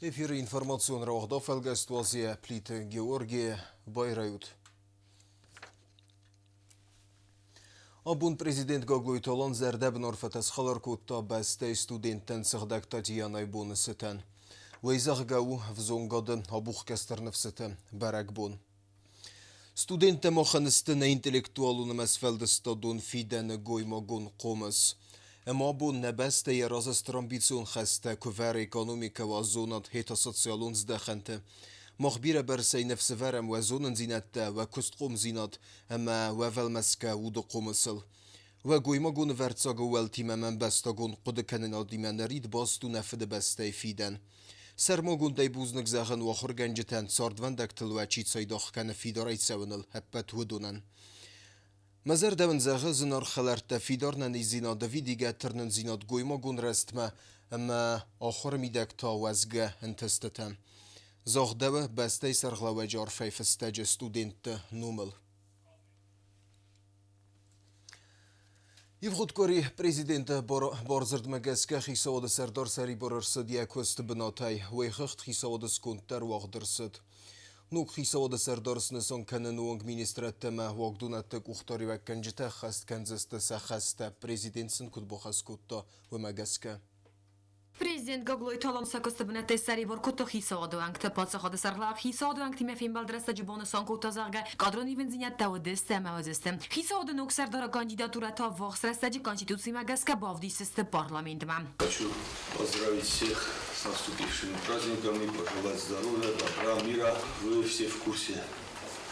Эфиры информацион рауагъд афӕлгӕст уадзийӕ Плиты Георгий байрайут. Абон президент Гаглойты Алан зӕрдӕбын арфӕтӕ схӕлар кодта бӕстӕйы студенттӕн сыгъдӕг Татьянайы боны цытӕн. Уый, зӕгъгӕ, у ӕвзонгады абухгӕ стыр ныфсыты бӕрӕгбон. Студенттӕ махӕн сты нӕ интеллектуалон ӕмӕ сфӕлдыстадон фидӕны гоймагон хъомыс. Ӕмӕ абон нӕ бӕстӕ йӕ разы стыр амбицион хӕстӕ куы вӕры экономикӕ уа зонад хета социалон здӕхӕнты. Мах бирӕбӕрцӕй ныфс ӕвӕрӕм уӕ зонындзинӕдтӕ, уӕ куыстхъомдзинад ӕмӕ уӕ вӕлмӕцгӕ уды хъомысыл. Уӕ гоймагон ӕвӕрццаг ӕууӕлтимӕ ӕмӕ ӕмбӕстагон хъуыдыкӕнынадимӕ нырид баст у нӕ Фыдыбӕстӕйы фидӕн. Сӕрмагондӕй бузныг зӕгъын уӕ ахуыргӕнджытӕн, цардвӕндӕгтыл уӕ чи цайдагъ кӕны фидарӕй цӕуыныл, ӕппӕт уыдонӕн. Мӕ зӕрдӕ уын зӕгъы, зынаргъ хӕлӕрттӕ, фидар нӕниздзинад, ӕвидигӕ тырнындзинад гоймагон рӕзтмӕ ӕмӕ ахуыры мидӕг та уӕзгӕ ӕнтыстытӕ. Загъдӕуы бӕстӕйы сӕргълӕууӕджы арфӕйы фыстӕджы студентты номыл. Ивгъуыд къуыри президенты бардзырдмӕ гӕсгӕ хицауады сӕрдар сӕрибар ӕрцыд йӕ куысты бынатӕй. Уый хыгъд хицауады сконд дӕр уагъд ӕрцыд. Ног хицауады сӕрдар снысан кӕныны онг министрӕдтӕ ӕмӕ уагдонӕдты къухдариуӕггӕнджытӕ ӕххӕст кӕндзысты сӕ хӕстӕ, президент сын куыд бахӕс кодта, уымӕ гӕсгӕ. Президент Гаглойты Алан сӕ куысты бынӕттӕй сӕрибар кодта хицауады уӕнгты. Паддзахады сӕргълӕууӕг хицауады уӕнгтимӕ фембӕлд рӕстӕджы банысан кодта, зӕгъгӕ, кадрон ивындзинӕдтӕ уыдысты ӕмӕ уыдзысты. Хицауады ног сӕрдары кандидатурӕ та ввахс рӕстӕджы Конституцимӕ гӕсгӕ бавдисдзысты парламентмӕ. Хочу поздравить всех с наступившими праздниками, пожелать здоровья, добра, мира. Вы все в курсе,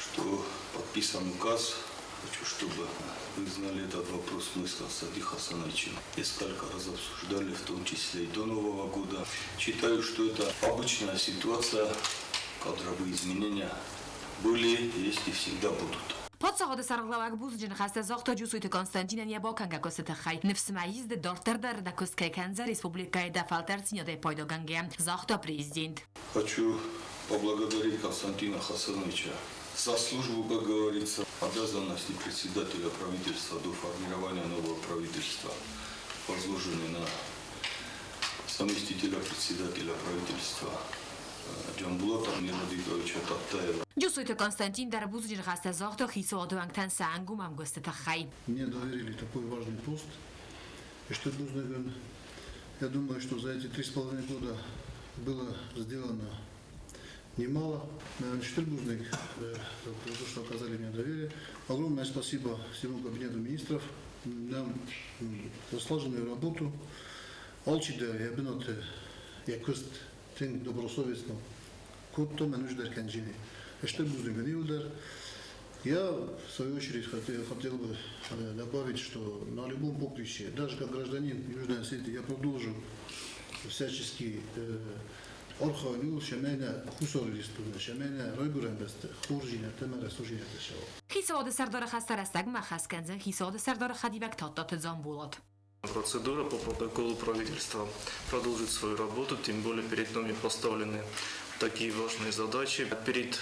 что подписан указ. Хочу, чтобы вы знали этот вопрос. Мы с Константином Хасановичем несколько раз обсуждали, в том числе и до Нового года. Считаю, что это обычная ситуация, кадровые изменения были, есть и всегда будут. Паддзахады сӕргълӕууӕг бузныджы ныхӕстӕ загъта Джусойты Константинӕн йӕ бакӕнгӕ куысты тыххӕй. Ныфс ма ис, ды дарддӕр дӕр дӕ куыст кӕй кӕндзӕ республикӕйы дӕ фӕлтӕрддзинадӕй пайдагӕнгӕйӕ, загъта президент. Хочу поблагодарить Константина Хасановича за службу, как говорится, обязанности председателя правительства до формирования нового правительства, возложенные на заместителя председателя правительства Джамбулата Мирадиковича Таттаева. Джусойты Константин дӕр бузныджы ныхӕстӕ загъта хицауады уӕнгтӕн сӕ ӕнгом ӕмгуысты тыххӕй. Мне доверили такой важный пост, и что бузныг. Я думаю, что за эти 3,5 года было сделано немало. Стыр бузныг за то, что оказали мне доверие. Огромное спасибо всему кабинету министров нам за слаженную работу. Алчидӕр йӕ бынаты йӕ куыст тынг добросовестно кодта, мӕн уый дӕр кӕнджини. Стыр бузныг ын иуылдӕр. Я, в свою очередь, хотел бы добавить, что на любом поприще, даже как гражданин Южной Осетии, я продолжу всячески архайын, цӕмӕй нӕ Хуссар Ирыстоны, цӕмӕй нӕ Райгуырӕн бӕстӕ хорздзинӕдтӕ ӕмӕ рӕсугъддзинӕдтӕ цӕуа. Хицауады сӕрдары хӕстӕ рӕстӕгмӕ хӕс кӕндзӕн хицауады сӕрдары хӕдивӕг Тадтаты Дзамболат. Процедура по протоколу правительства продолжит свою работу, тем более перед нами поставлены такие важные задачи. Перед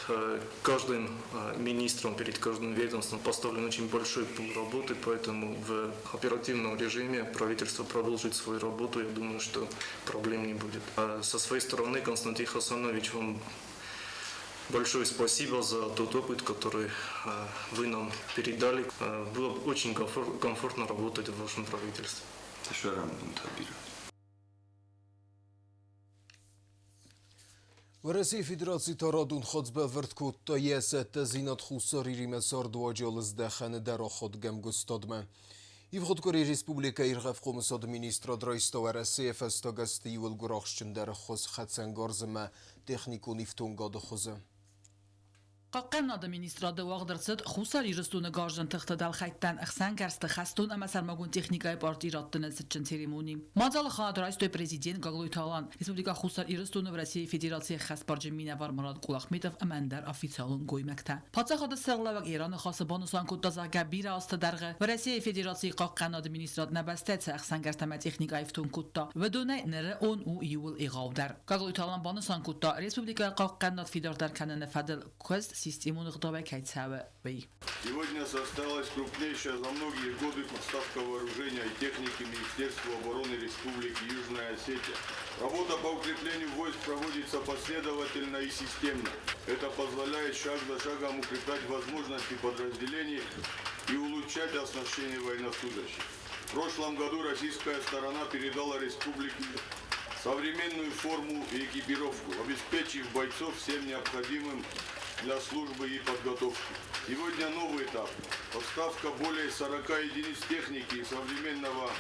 каждым министром, перед каждым ведомством поставлен очень большой пул работы, поэтому в оперативном режиме правительство продолжит свою работу. Я думаю, что проблем не будет. А со своей стороны, Константин Хасанович, вам большое спасибо за тот опыт, который вы нам передали. Было очень комфортно работать в вашем правительстве. Уӕрӕсейы Федерацийы та радон хатт сбӕлвырд кодта йӕ цӕттӕдзинад Хуссар Иримӕ цардуаджы ӕлыздӕхӕны дӕр аходгӕ ӕмгуыстадмӕ. Ивгъуыд къуыри республикӕйы иргъӕфхъомысады министрад райста Уӕрӕсейы фӕстаг азты иууыл гуырахстджындӕр ӕххуыс хӕцӕнгарз ӕмӕ техникон ифтонгады хуызы. Хъахъхъӕнынады министрады уагъд ӕрцыд Хуссар Ирыстоны гарзджын тыхты дӕлхӕйттӕн ӕхсӕнгӕрзты хӕстон ӕмӕ сӕрмагонд техникӕйы парти раттыны цытджын церемони. Мадзалы хайад райстой президент Гаглойты Алан, Республикӕ Хуссар Ирыстоны Уӕрӕсейы Федерацийы ӕххӕстбарджын минӕвар Мурат Кулахметов ӕмӕ ӕндӕр официалон гоймӕгтӕ. Паддзахады сӕргълӕууӕг йӕ раныхасы банысан кодта, зӕгъгӕ, бирӕ азты дӕргъы Уӕрӕсейы Федерацийы хъахъхъӕнынады министрад нӕ бӕстӕ цы ӕхсӕнгӕрзтӕ ӕмӕ техникӕ ифтонг кодта, уыдонӕй ныры он у иууыл егъаудӕр. Гаглойты Алан банысан кодта, республикӕйы хъахъхъӕнынад фидардӕр кӕныны фӕдыл куыст системон ӕгъдауӕй кӕй цӕуы, уый. Сегодня состоялась крупнейшая за многие годы поставка вооружения и техники Министерству обороны Республики Южная Осетия. Работа по укреплению войск проводится последовательно и системно. Это позволяет шаг за шагом укреплять возможности подразделений и улучшать оснащение военнослужащих. В прошлом году российская сторона передала республике современную форму и экипировку, обеспечив бойцов всем необходимым для службы и подготовки. Сегодня новый этап. Поставка более 40 единиц техники и современного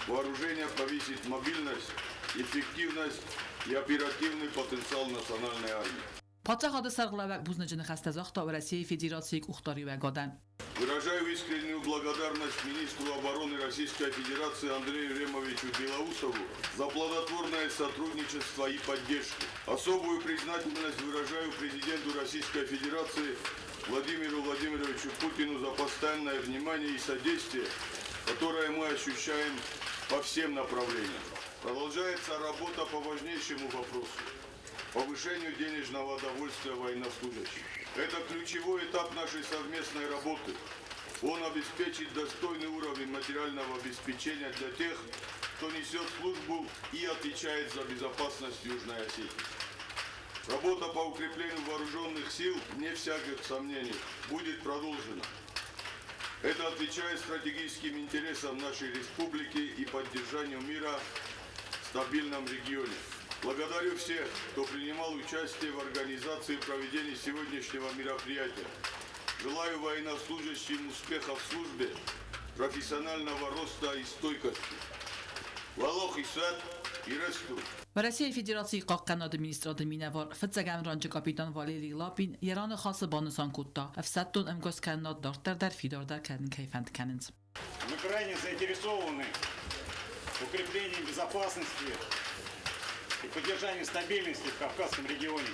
вооружения повысит мобильность, эффективность и оперативный потенциал национальной армии. Паддзахады сӕргълӕууӕг бузныджы ныхӕстӕ загъта Уӕрӕсейы Федерацийы къухдариуӕгадӕн. Выражаю искреннюю благодарность министру обороны Российской Федерации Андрею Ремовичу Белоусову за плодотворное сотрудничество и поддержку. Особую признательность выражаю президенту Российской Федерации Владимиру Владимировичу Путину за постоянное внимание и содействие, которое мы ощущаем по всем направлениям. Продолжается работа по важнейшему вопросу – повышению денежного довольствия военнослужащих. Это ключевой этап нашей совместной работы. Он обеспечит достойный уровень материального обеспечения для тех, кто несет службу и отвечает за безопасность Южной Осетии. Работа по укреплению вооруженных сил, вне всяких сомнений, будет продолжена. Это отвечает стратегическим интересам нашей республики и поддержанию мира в стабильном регионе. Благодарю всех, кто принимал участие в организации и проведении сегодняшнего мероприятия. Желаю военнослужащим успеха в службе, профессионального роста и стойкости. Уӕлахиз уӕд, Ирыстон! Уӕрӕсейы Федерацийы Хъахъхъӕнынады министрады минӕвар, фыццӕгӕм ранджы капитан Валерий Лапин йӕ раныхасы банысан кодта, ӕфсӕддон ӕмгуысткӕнынад дарддӕр дӕр фидардӕр кӕнын кӕй фӕнд кӕнынц. Мы крайне заинтересованы в укреплении безопасности и поддержании стабильности в Кавказском регионе.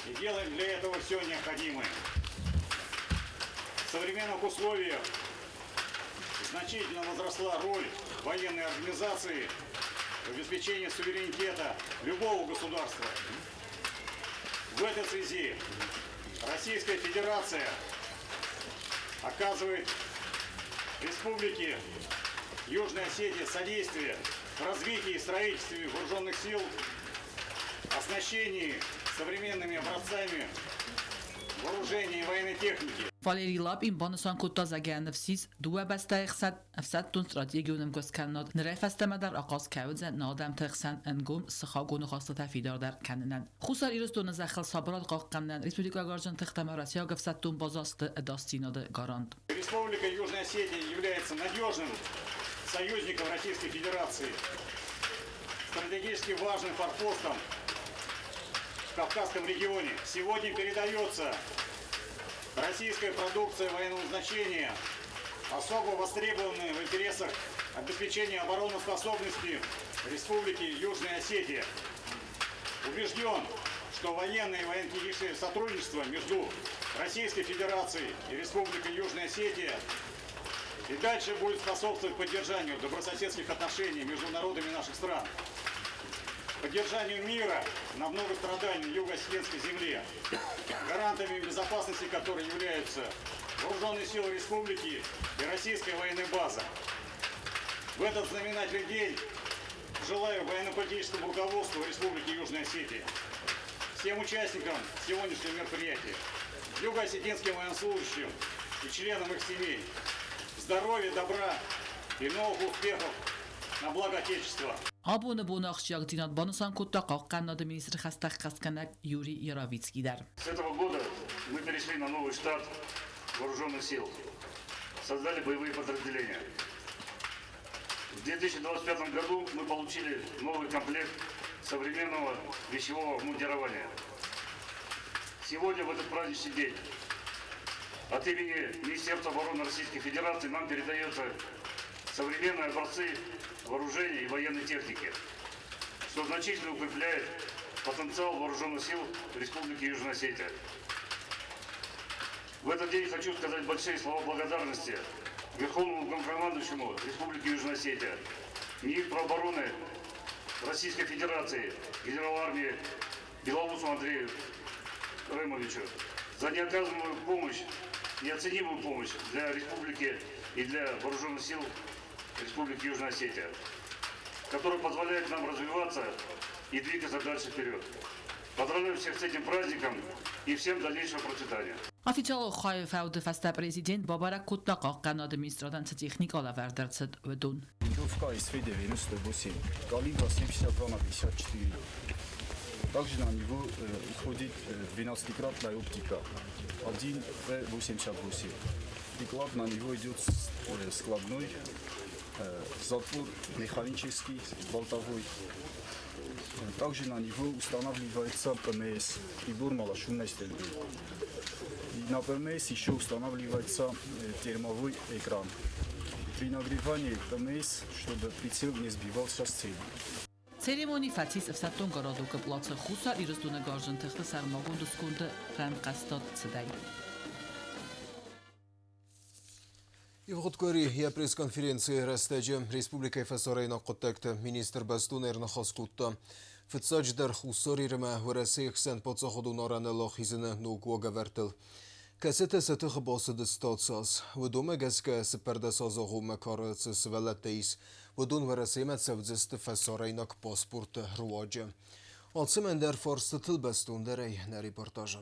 И делаем для этого все необходимое. В современных условиях значительно возросла роль военной организации в обеспечении суверенитета любого государства. В этой связи Российская Федерация оказывает Республике Южная Осетия содействие в развитии и строительстве вооруженных сил, оснащении современными образцами вооружения и военной техники. Валерий Лапин банысан кодта, зӕгъгӕ, ныфс ис, дыууӕ бӕстӕйы хсӕн ӕфсӕддон стратегион ӕмгуысткӕнынад нырӕй фӕстӕмӕ дӕр ахъаз кӕй уыдзӕн нӕ адӕмты хсӕн ӕнгом сыхагон ахастытӕ фидардӕр кӕнынӕн. Хуссар Ирыстоны зӕххыл сабырад хъахъхъӕнынӕн республикӕйы Гарзджын тыхтӕ ӕмӕ уӕрӕсейаг ӕфсӕддон базӕ сты ӕдасдзинады гарант. Республика Южная Осетия является надежным союзником Российской Федерации, стратегически важным форпостом в Кавказском регионе. Сегодня передается российская продукция военного назначения, особо востребованная в интересах обеспечения обороноспособности Республики Южная Осетия. Убежден, что военное и военно-техническое сотрудничество между Российской Федерацией и Республикой Южная Осетия и дальше будет способствовать поддержанию добрососедских отношений между народами наших стран, поддержанию мира на многострадальной юго-осетинской земле, гарантами безопасности которой являются Вооруженные силы республики и российская военная база. В этот знаменательный день желаю военно-политическому руководству Республики Южная Осетия, всем участникам сегодняшнего мероприятия, юго-осетинским военнослужащим и членам их семей здоровья, добра и новых успехов на благо Отечества. Абоны боны ахсджиагдзинад банысан кодта хъахъхъӕнынады министры хӕстӕ ӕххӕстгӕнӕг Юрий Яровицкий дӕр. С этого года мы перешли на новый штат вооруженных сил. Создали боевые подразделения. В 2025 году мы получили новый комплект современного вещевого обмундирования. Сегодня, в этот праздничный день, от имени Министерства обороны Российской Федерации нам передаются современные образцы вооружения и военной техники, что значительно укрепляет потенциал вооруженных сил Республики Южная Осетия. В этот день хочу сказать большие слова благодарности Верховному главнокомандующему Республики Южная Осетия, министру обороны Российской Федерации, генералу армии Белоусу Андрею Ремовичу За неоказанную помощь, неоценимую помощь для республики и для вооруженных сил Республики Южная Осетия, которая позволяет нам развиваться и двигаться дальше вперед. Поздравляю всех с этим праздником и всем дальнейшего процветания. Официалон хайы фӕуды фӕстӕ президент бабӕрӕг кодта Хъахъхъӕнады министрадӕн цы техникӕ лӕвӕрд ӕрцыд, уыдон. Винтовка СВ-98, калибра 72 на 54. Также на него уходит 12-кратная оптика 1В88. Приклад на него идет складной, затвор механический, болтовой. Также на него устанавливается ПМС, прибор малошумной стрельбы. И на ПМС еще устанавливается термовой экран. При нагревании ПМС, чтобы прицел не сбивался с цели. Церемони фӕцис ӕфсӕддон городокы плацы Хуссар Ирыстоны гарзджын тыхты сӕрмагонд сконды рӕнхъӕстад цыдӕй. Ивгъуыд къуыри йӕ пресс-конференцийы рӕстӕджы республикӕйы фӕсарӕйнаг хъуыддӕгты министр бӕстон ӕрныхас кодта, фыццаджыдӕр Хуссар Ирмӕ Уӕрӕсейы хсӕн паддзахадон арӕныл ахизыны ног уагӕвӕрдтыл, кӕцытӕ сӕ тыхы бацыдысты ацыаз. Уыдонмӕ гӕсгӕ 14 азы агъоммӕ кары цы сывӕллӕттӕ ис, уыдон Уӕрӕсемӕ цӕудзысты фӕсарӕйнаг паспорты руаджы. Алцӕмӕн дӕр фарстытыл бӕстондӕрӕй нӕ репортажы.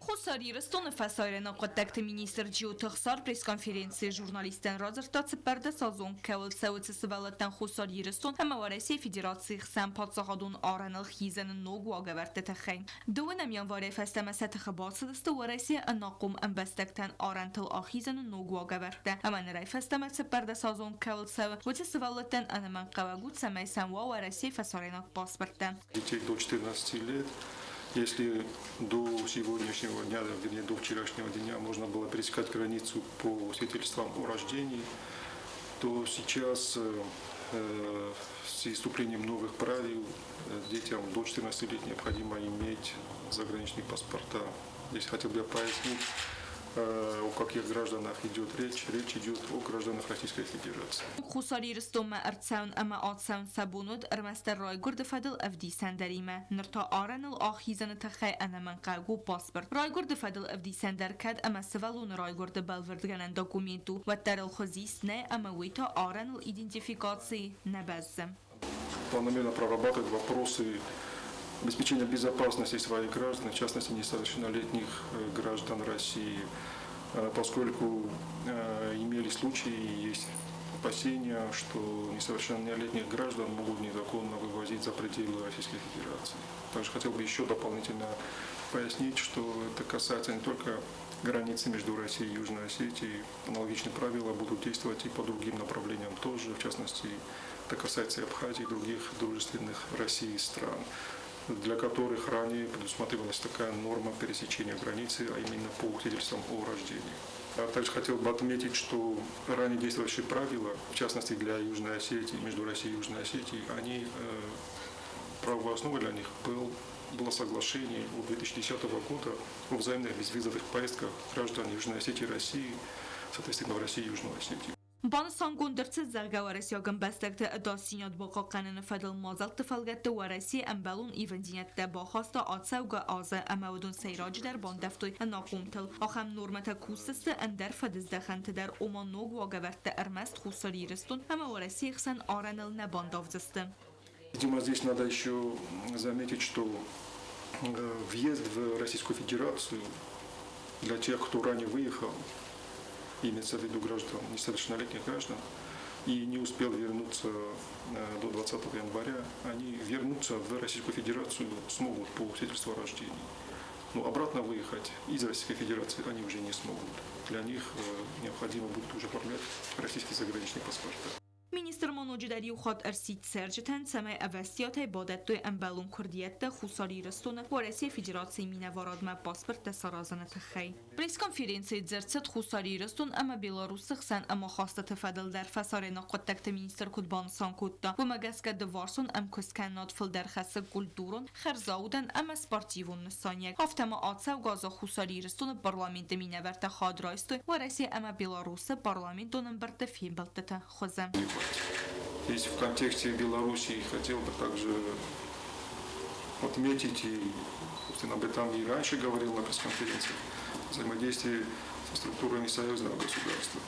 Хуссар Ирыстоны фӕсарӕйнаг хъуыддӕгты министр Джиоты Ӕхсар пресс-конференцийы журналисттӕн радзырдта 14-азон кӕуыл цӕуы цы сывӕллӕттӕн Хуссар Ирыстон ӕмӕ Уӕрӕсейы Федерацийы хсӕн паддзахадон арӕныл хизӕны ног уагӕвӕрдты тыххӕй. Дыууынӕм январӕй фӕстӕмӕ сӕ тыхы бацыдысты Уӕрӕсейы ӕнахъом ӕмбӕстӕгтӕн арӕнтыл ахизӕны ног уагӕвӕрдтӕ ӕмӕ нырӕй фӕстӕмӕ 14-азон кӕуыл цӕуы, уыцы сывӕллӕттӕн ӕнӕмӕнгхъӕуӕг у, цӕмӕй сӕм уа Уӕрӕсейы фӕсарӕйнаг паспорттӕ. Детей до 14 лет. Если до сегодняшнего дня, вернее, до вчерашнего дня можно было пересекать границу по свидетельствам о рождении, то сейчас с вступлением новых правил детям до 14 лет необходимо иметь заграничные паспорта. Здесь хотел бы я пояснить, о каких гражданах идет речь. Речь идет о гражданах Российской Федерации. Хуссар Ирыстонмӕ ӕрцӕуын ӕмӕ ацӕуын сӕ бон уыд ӕрмӕстдӕр райгуырды фӕдыл ӕвдисӕндаримӕ. Ныр та арӕныл ахизыны тыххӕй ӕнӕмӕнгхъӕуӕг у паспорт. Райгуырды фӕдыл ӕвдисӕндар кӕд ӕмӕ сывӕллоны райгуырды бӕлвырдгӕнӕн документ у, уӕддӕр ыл хуызист нӕй ӕмӕ уый та арӕныл идентификацийы нӕ бӕззы. Планомерно прорабатывать вопросы обеспечения безопасности своих граждан, в частности несовершеннолетних граждан России, поскольку имели случаи, есть опасения, что несовершеннолетних граждан могут незаконно вывозить за пределы Российской Федерации. Также хотел бы еще дополнительно пояснить, что это касается не только границы между Россией и Южной Осетией. Аналогичные правила будут действовать и по другим направлениям тоже, в частности, это касается и Абхазии, и других дружественных России стран, для которых ранее предусматривалась такая норма пересечения границы, а именно по свидетельствам о рождении. А также хотел бы отметить, что ранее действовавшие правила, в частности для Южной Осетии, между Россией и Южной Осетией, они, правовой основой для них было соглашение от 2010 года о взаимных безвизовых поездках граждан Южной Осетии и России, соответственно, в Россию и Южную Осетию. Банысангонд ӕрцыд, зӕгъгӕ, уӕрӕсейаг ӕмбӕстӕгты ӕдасдзинад бахъахъхъӕныны фӕдыл мадзӕлтты фӕлгӕтты Уӕрӕсе ӕмбӕлон ивындзинӕдтӕ бахаста ацӕугӕ азы ӕмӕ уыдон сӕйраджыдӕр бандӕвтой ӕнахъомтыл. Ахӕм нормӕтӕ кусдзысты ӕндӕр фӕдыздӕхӕнты дӕр, ома ног уагӕвӕрдтӕ ӕрмӕст Хуссар Ирыстон ӕмӕ Уӕрӕсейы хсӕн арӕныл нӕ бандавдзысты. Видимо, здесь надо еще заметить, что въезд в Российскую Федерацию для тех, кто ранее выехал, имеется в виду граждан, несовершеннолетних граждан, и не успел вернуться до 20 января, они вернуться в Российскую Федерацию смогут по свидетельству о рождении. Но обратно выехать из Российской Федерации они уже не смогут. Для них необходимо будет уже оформлять российские заграничные паспорта. Министр ма ноджыдӕр иу хатт ӕрсидт цӕрджытӕн, цӕмӕй ӕвӕстиатӕй бадӕттой ӕмбӕлон куырдиӕттӕ Хуссар Ирыстоны Уӕрӕсейы Федерацийы минӕварадмӕ паспорттӕ саразыны тыххӕй. Пресс-конференцийы дзырд цыд Хуссар Ирыстон ӕмӕ Беларусы хсӕн ӕмахастыты фӕдыл дӕр. Фӕсарӕйнаг хъуыддӕгты министр куыд банысан кодта, уымӕ гӕсгӕ дыварсон ӕмкуысткӕнынад фылдӕр хӕссы культурон, хӕрзаудӕн ӕмӕ спортивон нысаниуӕг. Афтӕ ма ацӕугӕ азы Хуссар Ирыстоны парламенты минӕвӕрттӕ хайад райстой Уӕрӕсе ӕмӕ Беларусы парламентон ӕмбырдты фембӕлдтыты хуызы. Здесь в контексте Белоруссии хотел бы также отметить и Собственно, об этом и раньше говорил на пресс-конференции. Взаимодействие со структурами союзного государства.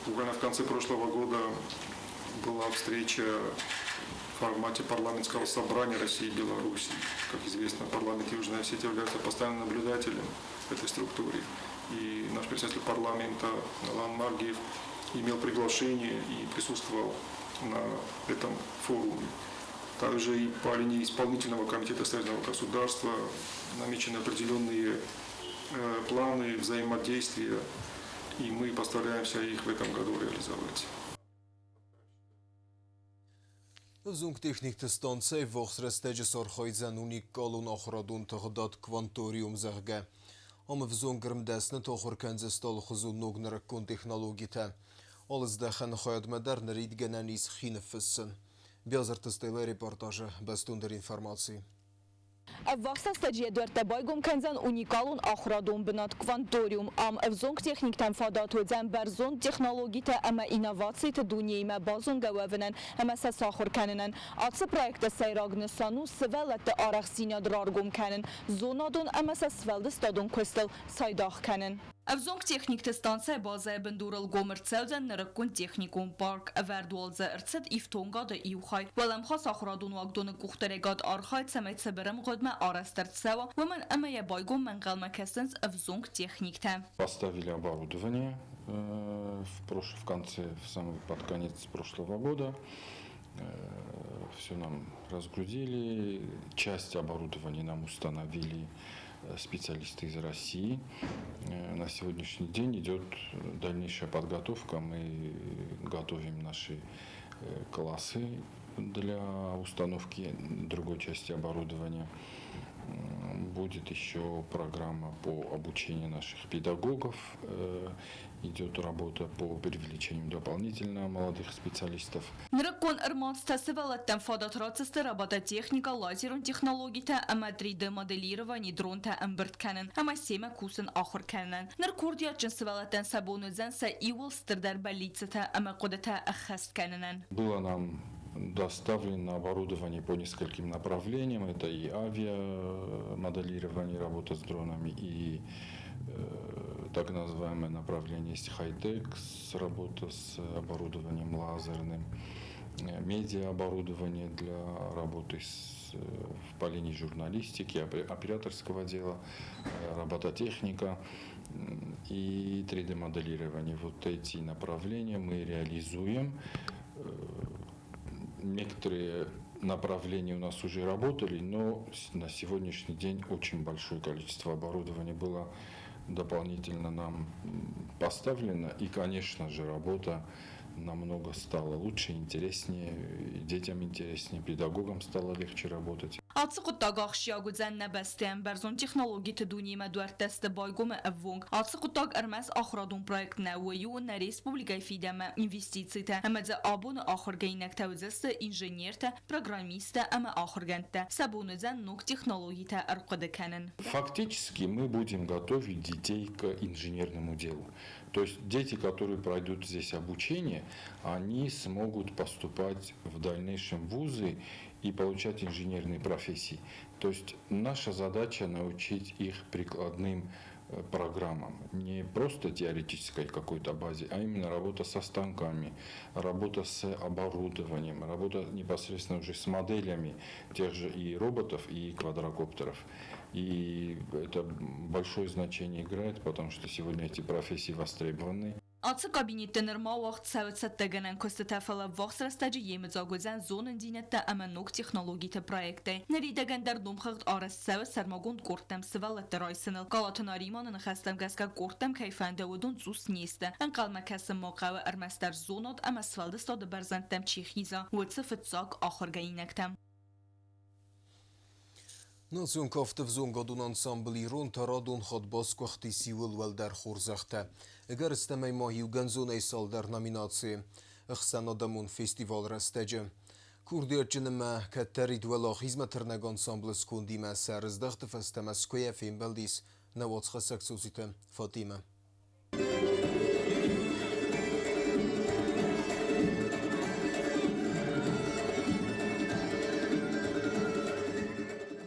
Буквально в конце прошлого года была встреча в формате парламентского собрания России и Беларуси. Как известно, парламент Южной Осетии является постоянным наблюдателем в этой структуре. И наш председатель парламента Алан Маргиев имел приглашение и присутствовал на этом форуме. Также и по линии исполнительного комитета союзного государства намечены определенные планы взаимодействия, и мы постараемся их в этом году реализовать. Ӕвзонг техникты станцӕйы ввахс рӕстӕджы сархайдзӕн уникалон ахуырадон тыгъдад «Кванториум», зӕгъгӕ. Ам ӕвзонг ӕрмдӕсныты ахуыр кӕндзысты алыхуызон ног нырыккон технологитӕ. Алы здӕхӕны хайадмӕ дӕр нырид гӕнӕн ис хи ныффыссын. Биазырты Стеллӕйы репортажы бӕстондӕр информаци. Ӕввахс рӕстӕджы йӕ дуӕрттӕ байгом кӕндзӕн уникалон ахуырадон бынат «Кванториум». Ам ӕвзонг техниктӕн фадат уыдзӕн бӕрзонд технологитӕ ӕмӕ инновациты дунеимӕ базонгӕ уӕвынӕн ӕмӕ сӕ сахуыр кӕнынӕн. Ацы проекты сӕйраг нысан у сывӕллӕтты арӕхстдзинад раргом кӕнын, зонадон ӕмӕ сӕ сфӕлдыстадон куыстыл цайдагъ кӕнын. Ӕвзонг техникты станцӕйы базӕйы бындурыл гом ӕрцӕудзӕн нырыккон техникон парк. Ӕвӕрд уал дзы ӕрцыд ифтонгады иу хай. Уӕлӕмхас ахуырадон уагдоны къухдариуӕгад архайы, цӕмӕй цыбыр ӕмгъуыдмӕ арӕзт ӕрцӕуа, уымӕн ӕмӕ йӕ байгоммӕ ӕнхъӕлмӕ кӕсынц ӕвзонг техниктӕ. Поставили оборудование в конце, в самый под конец прошлого года. Все нам разгрузили, часть оборудования нам установили специалисты из России. На сегодняшний день идет дальнейшая подготовка. Мы готовим наши классы для установки другой части оборудования. Будет еще программа по обучению наших педагогов. Идет работа по привлечению дополнительно молодых специалистов. Нырыккон ӕрмадзтӕ сывӕллӕттӕн фадат ратдзысты робототехникӕ, лазерон технологитӕ ӕмӕ 3D-моделировани, дронтӕ ӕмбырд кӕнын ӕмӕ семӕ кусын ахуыр кӕнынӕн. Ныр курдиатджын сывӕллӕттӕн сӕ бон уыдзӕн сӕ иууыл стырдӕр бӕллиццытӕ ӕмӕ хъуыдытӕ ӕххӕст кӕнынӕн. Было нам доставлено оборудование по нескольким направлениям. Это и авиамоделирование, работа с дронами, и так называемое направление есть хай-тек, работа с оборудованием лазерным, медиаоборудование для работы в по линии журналистики, операторского дела, робототехника и 3D-моделирование. Вот эти направления мы реализуем. Некоторые направления у нас уже работали, но на сегодняшний день очень большое количество оборудования было дополнительно нам поставлено. И, конечно же, работа намного стала лучше, интереснее, детям интереснее, педагогам стало легче работать. Ацы хъуыддаг ахсджиаг уыдзӕн нӕ бӕстӕйӕн бӕрзонд технологиты дунемӕ дуӕрттӕ сты байгомы ӕввонг. Ацы хъуыддаг ӕрмӕст ахуырадон проект нӕ, уый у нӕ республикӕйы фидӕнмӕ инвестицитӕ ӕмӕ дзы абоны ахуыргӕнинӕгтӕ уыдзысты инженертӕ, программисттӕ ӕмӕ ахуыргӕндтӕ. Сӕ бон уыдзӕн ног технологитӕ ӕрхъуыды кӕнын. Фактически мы будем готовить детей к инженерному делу. То есть дети, которые пройдут здесь обучение, они смогут поступать в дальнейшем в вузы и получать инженерные профессии. То есть наша задача научить их прикладным программам, не просто теоретической какой-то базе, а именно работа со станками, работа с оборудованием, работа непосредственно уже с моделями тех же и роботов, и квадрокоптеров. И это большое значение играет, потому что сегодня эти профессии востребованы. Ацы кабинетты нырма уагъд цӕуы цӕттӕгӕнӕн куыстытӕ, фӕлӕ ӕввахс рӕстӕджы йемыдзаг уыдзӕн зонындзинӕдтӕ ӕмӕ ног технологиты проекттӕй. Ныридӕгӕн дӕр номхыгъд арӕзт цӕуы сӕрмагонд къордтӕм сывӕллӕтты райсыныл. Галаты Нариманы ныхӕстӕм гӕсгӕ къордтӕм кӕй фӕнды, уыдон цъус не сты. Ӕнхъӕлмӕ кӕсын ма хъӕуы ӕрмӕстдӕр зонад ӕмӕ сфӕлдыстады бӕрзӕндтӕм чи хиза, уыцы фыццаг ахуыргӕнинӕгтӕм. Национ кафты ӕвзонгадон ансамбль «Ирон» та радон хатт басгуыхтис иууыл уӕлдӕр хорзӕхтӕ. Ӕгӕрыстӕмӕй ма иугӕндзонӕй цалдӕр номинацийы ӕхсӕнадӕмон фестивалы рӕстӕджы. Курдиатджын ӕмӕ кӕддӕрид уӕлахизмӕ тырнӕг ансамблы скондимӕ сӕ рыздӕхты фӕстӕ Мӕскуыйӕ фембӕлдис нӕ уацхӕссӕг Цоциты Фатимӕ.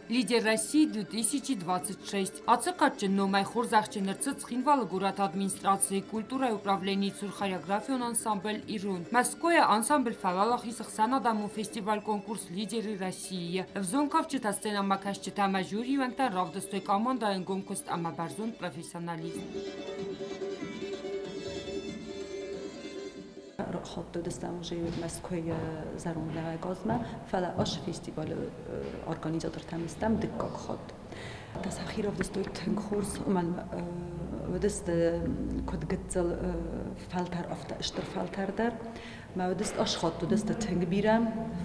«Лидер России 2026». Ацы кадджын номӕй хорзӕхджын ӕрцыд Цхинвалы горӕты администрацийы культурӕйы управленийы цур хореографион ансамбль «Ирон». Мӕскуыйы ансамбль фӕуӕлахиз ӕхсӕнадӕмон фестиваль-конкурс «Лидеры России»-йы. Ӕвзонг кафджытӕ сценӕмӕкӕсджытӕ ӕмӕ жюрийы уӕнгтӕн равдыстой командӕйы ӕнгом куыст ӕмӕ бӕрзонд профессионализм. Рахаттадыстӕм уже Мӕскуыйы зӕронд лӕгӕй газмӕ, фӕлӕ ацы фестивалы организатортӕм стӕм дыккаг хатт. Та сӕхи равдыстой тынг хорз, уымӕн уыдысты куыд гыццыл фӕлтӕр, афтӕ стыр фӕлтӕр дӕр. Мӕ уыдысты ас хатт уыдысты тынг бирӕ,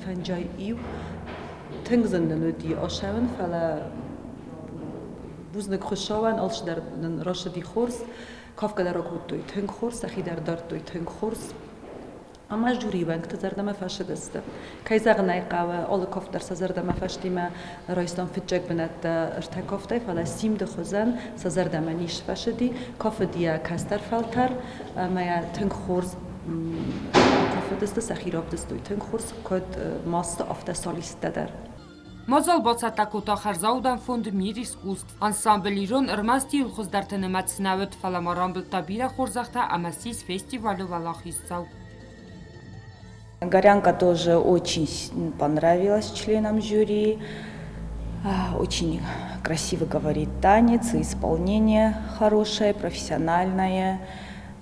фӕнджай иу. Тынг зын нын уыди асӕуын, фӕлӕ бузныг Хуыцауӕн, алцыдӕр нын рацыди хорз. Кафгӕ дӕр акодтой тынг хорз, сӕхи дӕр дардтой тынг хорз. Ӕмӕ жюрийы уӕнгты зӕрдӕмӕ фӕцыдысты. Кӕй зӕгъын ӕй хъӕуы, алы кафт дӕр сӕ зӕрдӕмӕ фӕстимӕ райстам фыццаг бынӕттӕ ӕртӕ кафтӕй, фӕлӕ симды хуызӕн сӕ зӕрдӕмӕ не сфӕсыди. Кафыд йӕ кӕстӕр фӕлтӕр ӕмӕ йӕ тынг хорз кафыдысты, сӕхи равдыстой тынг хорз, куыд масты, афтӕ солисттӕ дӕр. Мадзал бацӕттӕ кодта хӕрзаудӕн фонд «Мир искусств». Ансамбль «Ирон» ӕрмӕст иу хуыздӕрты нымӕц нӕ уыд, фӕлӕ ма рамбылдта бирӕ хорзӕхтӕ ӕмӕ ссис фестивалы уӕлахиздзау. Горянка тоже очень понравилась членам жюри. Очень красиво говорит танец, и исполнение хорошее, профессиональное.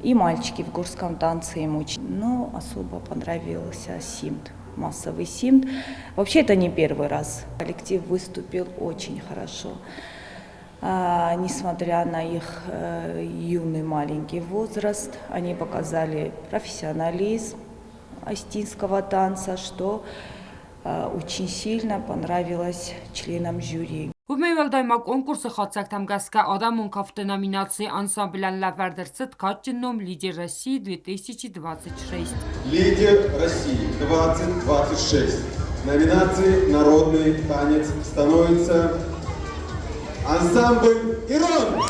И мальчики в горском танце им очень, но особо понравился симд, массовый симд. Вообще это не первый раз. Коллектив выступил очень хорошо. Несмотря на их юный маленький возраст, они показали профессионализм осетинского танца, что очень сильно понравилось членам жюри. Уымӕй уӕлдай ма конкурсы хатдзӕгтӕм гӕсгӕ адӕмон кафты номинацийы ансамблӕн лӕвӕрд ӕрцыд кадджын ном «Лидер России 2026». Лидер России 2026. Номинации «Народный танец» становится ансамбль «Ирон».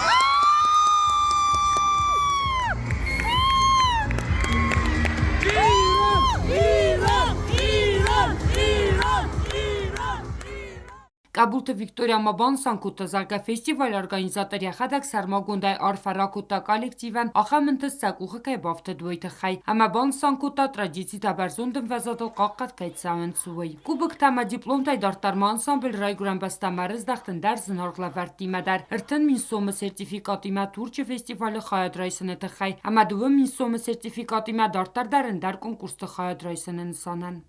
Къӕбулты Виктория ма банысан кодта, зӕгъгӕ, фестивалы организатор йӕхӕдӕг сӕрмагондӕй арфӕ ракодта коллективӕн, ахӕм ӕнтыст сӕ къухы кӕй бафтыд, уый тыххӕй. Ӕмӕ банысан кодта, традицитӕ бӕрзонд ӕмвӕзадыл хъахъхъӕд кӕй цӕуынц, уый. Кубоктӕ ӕмӕ дипломтӕй дарддӕр ма ансамбль райгуырӕн бӕстӕмӕ ӕрыздӕхт ӕндӕр зынаргъ лӕвӕрттимӕ дӕр. 30 000 сомы сертификатимӕ Турчы фестивалы хайад райсыны тыххӕй ӕмӕ 2000 сомы сертификатимӕ дарддӕр дӕр ӕндӕр конкурсты хайад райсыны нысанӕн.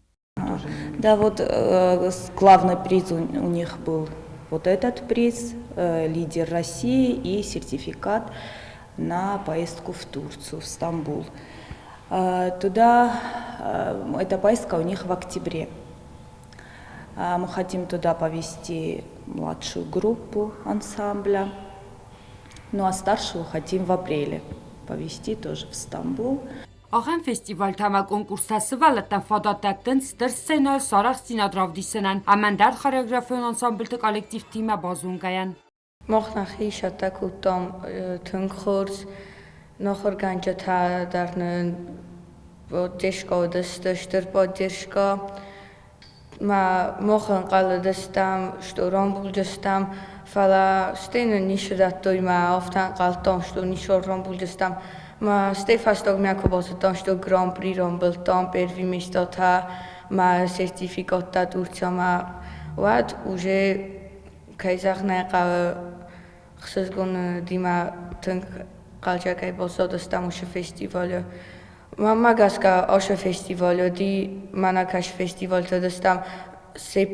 Да, вот главный приз у них был вот этот приз, лидер России и сертификат на поездку в Турцию, в Стамбул. Туда, эта поездка у них в октябре. Мы хотим туда повести младшую группу ансамбля, ну а старшую хотим в апреле повести тоже в Стамбул. Ахӕм фестивальтӕ ӕмӕ конкурстӕ сывӕллӕттӕн фадат дӕттынц стыр сценӕйыл сарӕхстдзинад равдисынӕн ӕмӕ ӕндӕр хореографион ансамбльты коллективтимӕ базонгӕйӕн. Мах нӕхи цӕттӕ кодтам тынг хорз. Нӕ ахуыргӕнджытӕ дӕр нын поддержка уыдысты, стыр поддержка. Мах ӕнхъӕлыдыстӕм, что рамбулдзыстӕм, фӕлӕ стӕй нын ницы радтой мӕ афтӕ ӕнхъӕлдтам, что ницы рамбулдзыстӕм. Мӕ стӕй фӕстагмӕ куы базыдтам, что гран-при рамбылдтам, первый место та мӕ сертификаттӕ Турциямӕ, уӕд уже, кӕй зӕгъын ӕй хъӕуы, ӕхсызгон уыди тынг хъӕлдзӕгӕй баззадыстӕм уыцы фестивалы. Мӕнмӕ гӕсгӕ ацы фестиваль уыди, мӕнӕ кӕс фестивальты уыдыстӕм, се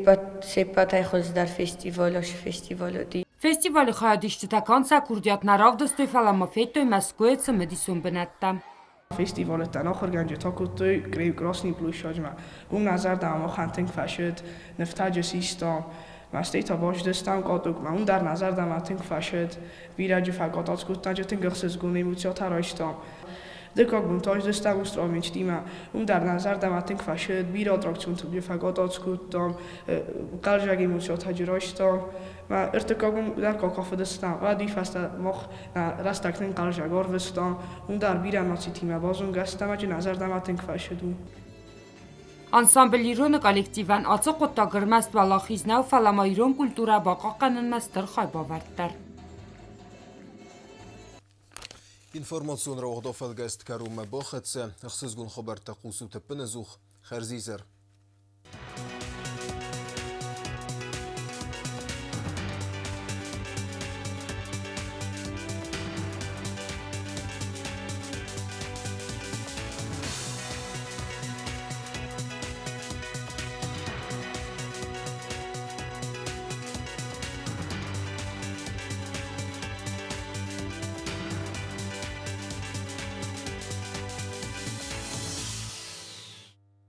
ппӕтӕй хуыздӕр фестиваль ацы фестиваль уыди. Фестивалы хайадисджытӕ канд сӕ курдиат нӕ равдыстой, фӕлӕ ма федтой Мӕскуыйы цымыдисон бынӕттӕ. Фестивалытӕн ахуыргӕнджытӕ кодтой Красный площадьмӕ. Уым нӕ зӕрдӕмӕ махӕн тынг фӕцыд, нывтӕджы систам. Мӕстӕй та базыдыстӕм катокмӕ. Уым дӕр нӕ зӕрдӕмӕ тынг фӕцыд. Бирӕджы фӕкатац кодта, тынг ӕхсызгон эмоцитӕ райстам. Дыккаг бон та здыстӕм Устравинчтимӕ. Уым дӕр нӕ зӕрдӕмӕ тынг фӕцыд, бирӕ аттракционты фӕкатац кодтам, хъӕлдзӕг эмоцитӕ райстам. Мӕ ӕртыккаг бон дӕр кафыдыстӕм. Уӕд уый фӕстӕ мах нӕ рӕстӕг тынг хъӕлдзӕг ӕрвыстам. Уым дӕр бирӕ нацитимӕ базонгӕ стӕм, ӕмӕ нӕ зӕрдӕмӕ тынг фӕцыд уым. Ансамбль Ирон-ы коллективӕн ацы хъуыддаг ӕрмӕст уӕлахиз нӕу, фӕлӕ ма ирон культурӕ бахъахъхъӕнынмӕ стыр хайбавӕрд дӕр. Информацион рауагъдон фӕлгӕст кӕронмӕ бахӕццӕ. Ӕхсызгон хабӕрттӕ хъусут ӕппынӕдзух. Хӕрзизӕр.